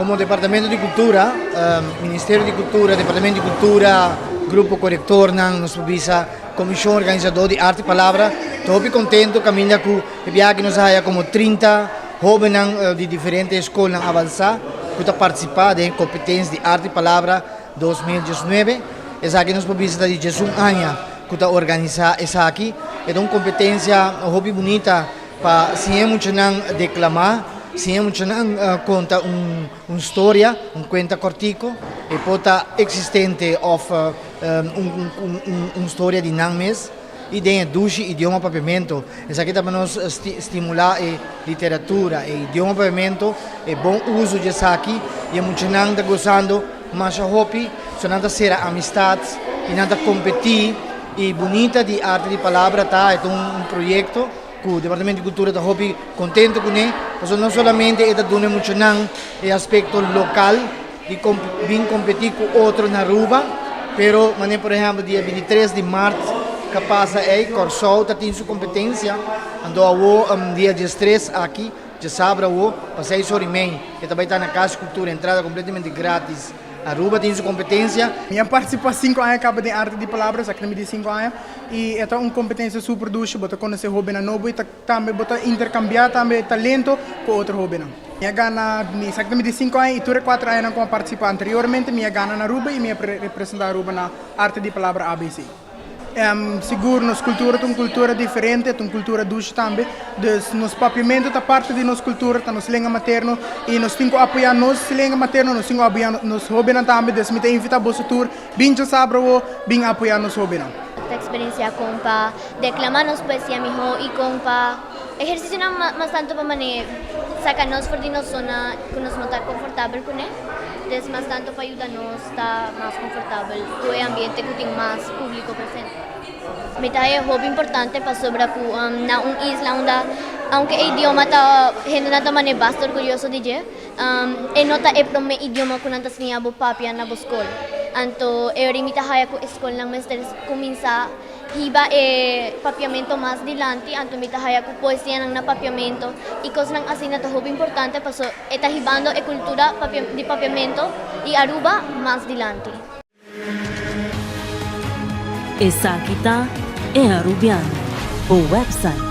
Como Departamento di Cultura, Ministerio di Cultura, Departamento di Cultura, Grupo Corectornan, nos por bisa Comision Organisador di Arte y Palabra, ta hopi contento caminda cu e biaha aki nos a haya como 30 hobennan di diferente scolnan avansa cu ta participa den e competencia di Arte y Palabra 2019. Esaki nos por bisa ta di 11 aña cu ta organisa esaki. E ta un competencia hopi bunita pa siña e muchanan declama, siña e muchanan conta un storia, un cuenta cortico, e por ta existente of un storia di nan mes y den e dushi idioma papiamento. Esaki ta pa nos stimula e literatura, e idioma papiamento, e bon uso di esaki y e muchanan ta gozando masha hopi, so nan ta cera amistad y nan ta competi y bunita di Arte di Palabra ta e ta un proyecto cu Departamento di Cultura ta hopi contento cune, pasobra no solamente e ta duna e muchanan e aspecto local di bin competi cu otro na Aruba, pero manera por ehempel dia 23 di maart ca pasa ey Corsou ta tin su competencia, anto awo dia 13 aki, djasabra awo, pa 6 ora y mei e ta bay ta na Cas di Cultura, entrada completamente gratis. Aruba tin su competencia. Mi a participa 5 aña caba den Arte di Palabra, esaki ta mi di 5 aña, y e ta un competencia super dushi, bo ta conoce hobennan nobo y ta tambe bo ta intercambia tambe talento cu otro hobennan. Mi a gana, esaki ta mi di 5 aña y tur e 4 añanan cu mi a participa anteriormente mi a gana na Aruba y mi a representa Aruba na Arte di Palabra ABC. Sigur nos cultura ta un cultura diferente, ta un cultura dushi tambe, dus nos papiamento ta parte di nos cultura, ta nos lenga materno y nos tin cu apoya nos lenga materno, nos tin cu apoya nos hobennan tambe, dus mi ta invita boso tur bin djasabra awo bin apoya nos hobennan. Ta experiencia con pa declama nos poesia miho y con pa ehercicionan mas tanto pa mane saca nos for di nos zona cu nos no ta confortabel cune, dus mas tanto pa yuda nos. Ta mas konfortabel ku e ambiente ku tin mas públiko presente. Mi ta haña hopi importante pasobra ku na un isla unda aunke e idioma ta hendenan ta manera basta orguyoso di dje, e no ta e promé idioma ku nan ta siña bo papia na bo skol. Anto e ora mi ta haña ku e skolnan mester kuminsá hiba e papiamento mas dilanti, anto mi ta haya ku poesianan na papiamento i kosnan asina ta hopi importante paso e ta hibando e kultura di papiamento i Aruba mas dilanti. Esaki ta E Arubiano, bo website.